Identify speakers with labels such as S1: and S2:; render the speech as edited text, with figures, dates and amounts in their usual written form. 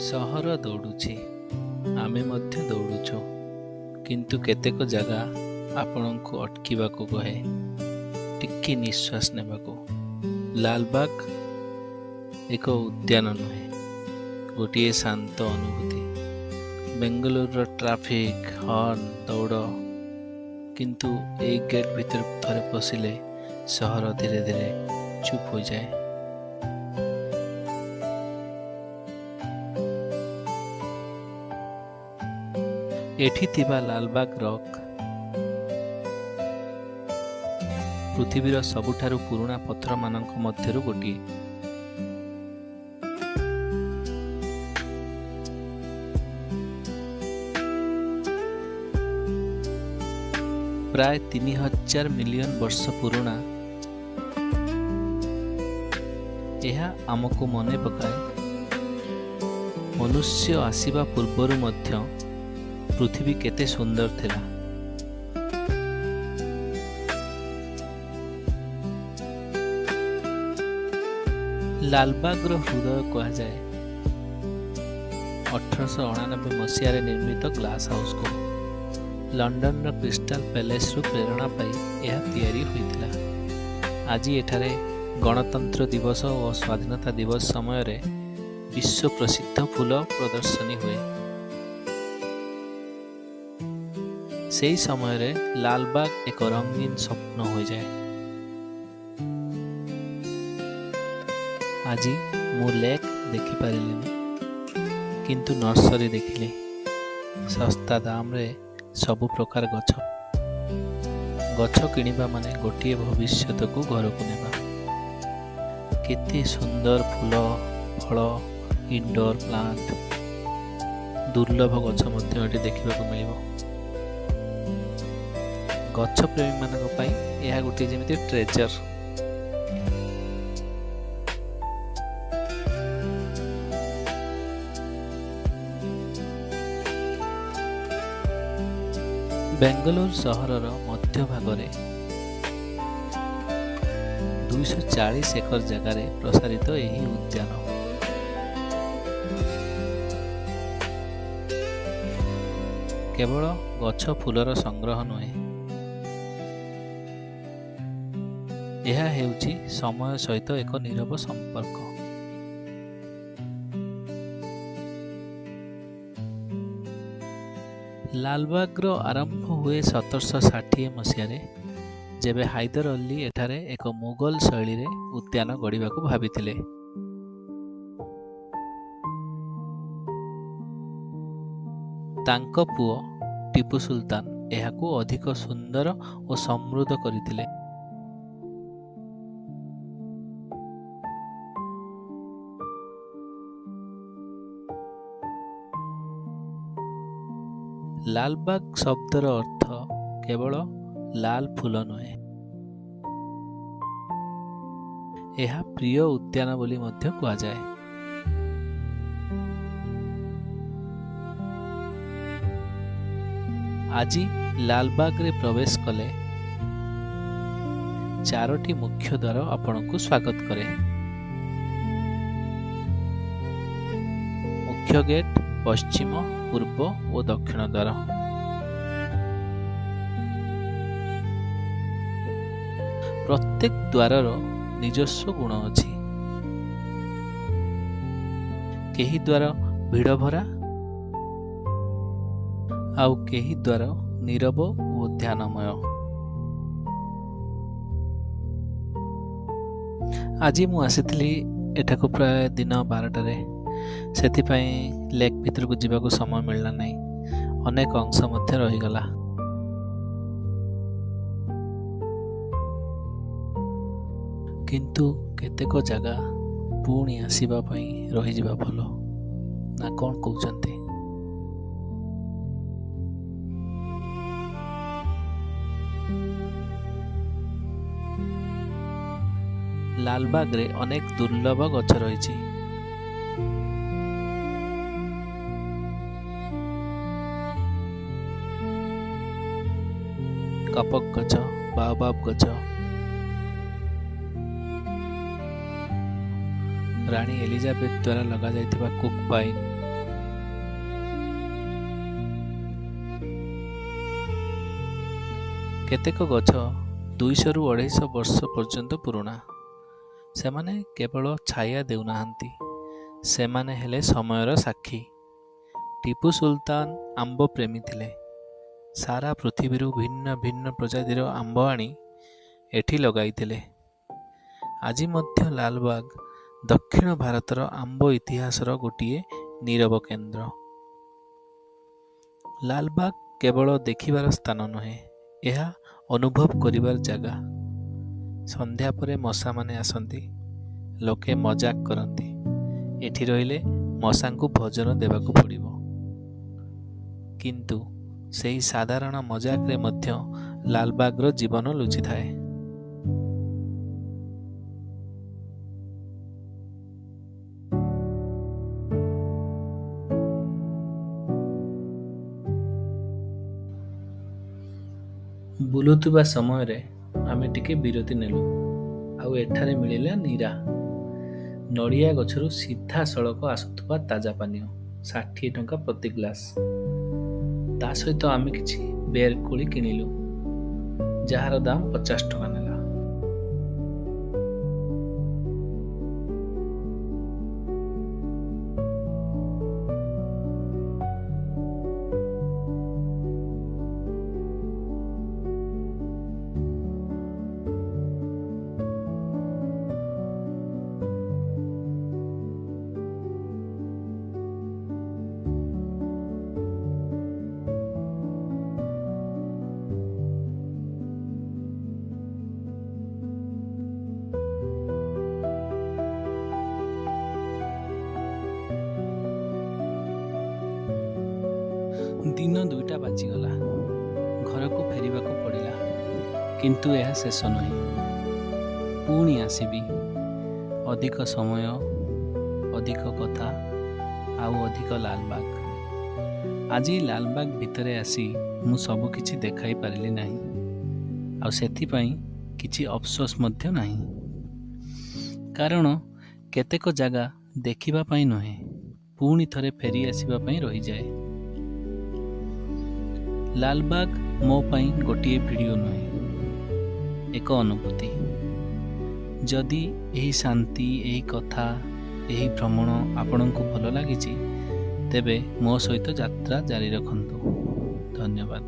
S1: ସହର ଦୌଡ଼ୁଛି, ଆମେ ମଧ୍ୟ ଦୌଡ଼ୁଛୁ, କିନ୍ତୁ କେତେକ ଜାଗା ଆପଣଙ୍କୁ ଅଟକିବାକୁ କହେ, ଟିକେ ନିଶ୍ୱାସ ନେବାକୁ। ଲାଲବାଗ ଏକ ଉଦ୍ୟାନ ନୁହେଁ, ଗୋଟିଏ ଶାନ୍ତ ଅନୁଭୂତି। ବେଙ୍ଗାଲୁରୁର ଟ୍ରାଫିକ୍, ହର୍ନ, ଦୌଡ଼, କିନ୍ତୁ ଏଇ ଗେଟ୍ ଭିତରକୁ ଥରେ ପଶିଲେ ସହର ଧୀରେ ଧୀରେ ଚୁପ୍ ହୋଇଯାଏ। ଏଠି ଥିବା ଲାଲବାଗ ରକ୍ ପୃଥିବୀର ସବୁଠାରୁ ପୁରୁଣା ପଥରମାନଙ୍କ ମଧ୍ୟରୁ ଗୋଟିଏ। ପ୍ରାୟ 3000 ମିଲିୟନ ବର୍ଷ ପୁରୁଣା, ଏହା ଆମକୁ ମନେ ପକାଏ, ମନୁଷ୍ୟ ଆସିବା ପୂର୍ବରୁ ମଧ୍ୟ ପୃଥିବୀ କେତେ ସୁନ୍ଦର ଥିଲା। ଲାଲବାଗର ହୃଦୟ କୁହାଯାଏ 1889 ମସିହାରେ ନିର୍ମିତ ଗ୍ଲାସ୍ ହାଉସକୁ। ଲଣ୍ଡନର କ୍ରିଷ୍ଟାଲ ପ୍ୟାଲେସରୁ ପ୍ରେରଣା ପାଇ ଏହା ତିଆରି ହୋଇଥିଲା। ଆଜି ଏଠାରେ ଗଣତନ୍ତ୍ର ଦିବସ ଓ ସ୍ୱାଧୀନତା ଦିବସ ସମୟରେ ବିଶ୍ୱ ପ୍ରସିଦ୍ଧ ଫୁଲ ପ୍ରଦର୍ଶନୀ ହୁଏ। ସେହି ସମୟରେ ଲାଲବାଗ ଏକ ରଙ୍ଗୀନ ସ୍ୱପ୍ନ ହୋଇଯାଏ। ଆଜି ମୁଁ ଲେକ୍ ଦେଖିପାରିଲିନି, କିନ୍ତୁ ନର୍ସରୀ ଦେଖିଲି। ଶସ୍ତା ଦାମରେ ସବୁ ପ୍ରକାର ଗଛ। ଗଛ କିଣିବା ମାନେ ଗୋଟିଏ ଭବିଷ୍ୟତକୁ ଘରକୁ ନେବା। କେତେ ସୁନ୍ଦର ଫୁଲ, ଫଳ, ଇନଡୋର ପ୍ଲାଣ୍ଟ, ଦୁର୍ଲଭ ଗଛ ମଧ୍ୟ ଏଠି ଦେଖିବାକୁ ମିଳିବ। ଗଛ ପ୍ରେମୀମାନଙ୍କ ପାଇଁ ଏହା ଗୋଟିଏ ଯେମିତି ଟ୍ରେଜର। ବେଙ୍ଗାଲୁରୁ ସହରର ମଧ୍ୟଭାଗରେ 240 ଏକର ଜାଗାରେ ପ୍ରସାରିତ ଏହି ଉଦ୍ୟାନ। କେବଳ ଗଛ ଫୁଲର ସଂଗ୍ରହ ନୁହେଁ, ଏହା ହେଉଛି ସମୟ ସହିତ ଏକ ନୀରବ ସମ୍ପର୍କ। ଲାଲବାଗର ଆରମ୍ଭ ହୁଏ 1760 ମସିହାରେ, ଯେବେ ହାଇଦର ଅଲ୍ଲୀ ଏଠାରେ ଏକ ମୁଗଲ ଶୈଳୀରେ ଉଦ୍ୟାନ ଗଢ଼ିବାକୁ ଭାବିଥିଲେ। ତାଙ୍କ ପୁଅ ଟିପୁ ସୁଲତାନ ଏହାକୁ ଅଧିକ ସୁନ୍ଦର ଓ ସମୃଦ୍ଧ କରିଥିଲେ। ଲାଲବାଗ ଶବ୍ଦର ଅର୍ଥ କେବଳ ଲାଲ ଫୁଲ ନୁହେଁ, ଏହା ପ୍ରିୟ ଉଦ୍ୟାନ ବୋଲି ମଧ୍ୟ କୁହାଯାଏ। ଆଜି ଲାଲବାଗରେ ପ୍ରବେଶ କଲେ ଚାରୋଟି ମୁଖ୍ୟ ଦ୍ୱାର ଆପଣଙ୍କୁ ସ୍ୱାଗତ କରେ। ମୁଖ୍ୟ ଗେଟ୍, ପଶ୍ଚିମ, ପୂର୍ବ ଓ ଦକ୍ଷିଣ ଦ୍ୱାର। ପ୍ରତ୍ୟେକ ଦ୍ୱାରର ନିଜସ୍ୱ ଗୁଣ ଅଛି। କେହି ଦ୍ୱାର ଭିଡ଼ ଭରା, ଆଉ କେହି ଦ୍ୱାର ନୀରବ ଓ ଧ୍ୟାନମୟ। ଆଜି ମୁଁ ଆସିଥିଲି ଏଠାକୁ ପ୍ରାୟ ଦିନ 12ଟାରେ, ସେଥିପାଇଁ ଲେକ୍ ଭିତରକୁ ଯିବାକୁ ସମୟ ମିଳିଲା ନାହିଁ। ଅନେକ ଅଂଶ ମଧ୍ୟ ରହିଗଲା। କିନ୍ତୁ କେତେକ ଜାଗା ପୁଣି ଆସିବା ପାଇଁ ରହିଯିବା ଭଲ ନା, କ'ଣ କହୁଛନ୍ତି? ଲାଲବାଗରେ ଅନେକ ଦୁର୍ଲଭ ଗଛ ରହିଛି। କପକ ଗଛ, ବାଓବାବ ଗଛ, ରାଣୀ ଏଲିଜାବେଥ ଦ୍ୱାରା ଲଗାଯାଇଥିବା କୁକ୍ ପାଇନ୍, କେତେକ ଗଛ 200ରୁ 250 ବର୍ଷ ପର୍ଯ୍ୟନ୍ତ ପୁରୁଣା। ସେମାନେ କେବଳ ଛାୟା ଦେଉନାହାନ୍ତି, ସେମାନେ ହେଲେ ସମୟର ସାକ୍ଷୀ। ଟିପୁ ସୁଲତାନ ଆମ୍ବ ପ୍ରେମୀ ଥିଲେ। ସାରା ପୃଥିବୀରୁ ଭିନ୍ନ ଭିନ୍ନ ପ୍ରଜାତିର ଆମ୍ବ ଆଣି ଏଠି ଲଗାଇଥିଲେ। ଆଜି ମଧ୍ୟ ଲାଲବାଗ ଦକ୍ଷିଣ ଭାରତର ଆମ୍ବ ଇତିହାସର ଗୋଟିଏ ନୀରବ କେନ୍ଦ୍ର। ଲାଲବାଗ କେବଳ ଦେଖିବାର ସ୍ଥାନ ନୁହେଁ, ଏହା ଅନୁଭବ କରିବାର ଜାଗା। ସନ୍ଧ୍ୟା ପରେ ମଶାମାନେ ଆସନ୍ତି, ଲୋକେ ମଜାକ କରନ୍ତି, ଏଠି ରହିଲେ ମଶାଙ୍କୁ ଭୋଜନ ଦେବାକୁ ପଡ଼ିବ। କିନ୍ତୁ ସେହି ସାଧାରଣ ମଜାକରେ ମଧ୍ୟ ଲାଲବାଗର ଜୀବନ ଲୁଚିଥାଏ। ବୁଲୁଥିବା ସମୟରେ ଆମେ ଟିକେ ବିରତି ନେଲୁ, ଆଉ ଏଠାରେ ମିଳିଲା ନୀରା, ନଡ଼ିଆ ଗଛରୁ ସିଧାସଳଖ ଆସୁଥିବା ତାଜା ପାନୀୟ, 60 ଟଙ୍କା ପ୍ରତି ଗ୍ଲାସ୍। ତା ସହିତ ଆମେ କିଛି ବେର୍ କୋଳି କିଣିଲୁ, ଯାହାର ଦାମ 50 ଟଙ୍କା ନେଲା। ଦିନ 2ଟା ବାଜିଗଲା, ଘରକୁ ଫେରିବାକୁ ପଡ଼ିଲା। କିନ୍ତୁ ଏହା ଶେଷ ନୁହେଁ, ପୁଣି ଆସିବି। ଅଧିକ ସମୟ, ଅଧିକ କଥା, ଆଉ ଅଧିକ ଲାଲବାଗ। ଆଜି ଲାଲବାଗ ଭିତରେ ଆସି ମୁଁ ସବୁକିଛି ଦେଖାଇ ପାରିଲି ନାହିଁ, ଆଉ ସେଥିପାଇଁ କିଛି ଅଫସୋସ ମଧ୍ୟ ନାହିଁ। କାରଣ କେତେକ ଜାଗା ଦେଖିବା ପାଇଁ ନୁହେଁ, ପୁଣି ଥରେ ଫେରି ଆସିବା ପାଇଁ ରହିଯାଏ। ଲାଲବାଗ ମୋ ପାଇଁ ଗୋଟିଏ ଭିଡ଼ିଓ ନୁହେଁ, ଏକ ଅନୁଭୂତି। ଯଦି ଏହି ଶାନ୍ତି, ଏହି କଥା, ଏହି ଭ୍ରମଣ ଆପଣଙ୍କୁ ଭଲ ଲାଗିଛି, ତେବେ ମୋ ସହିତ ଯାତ୍ରା ଜାରି ରଖନ୍ତୁ। ଧନ୍ୟବାଦ।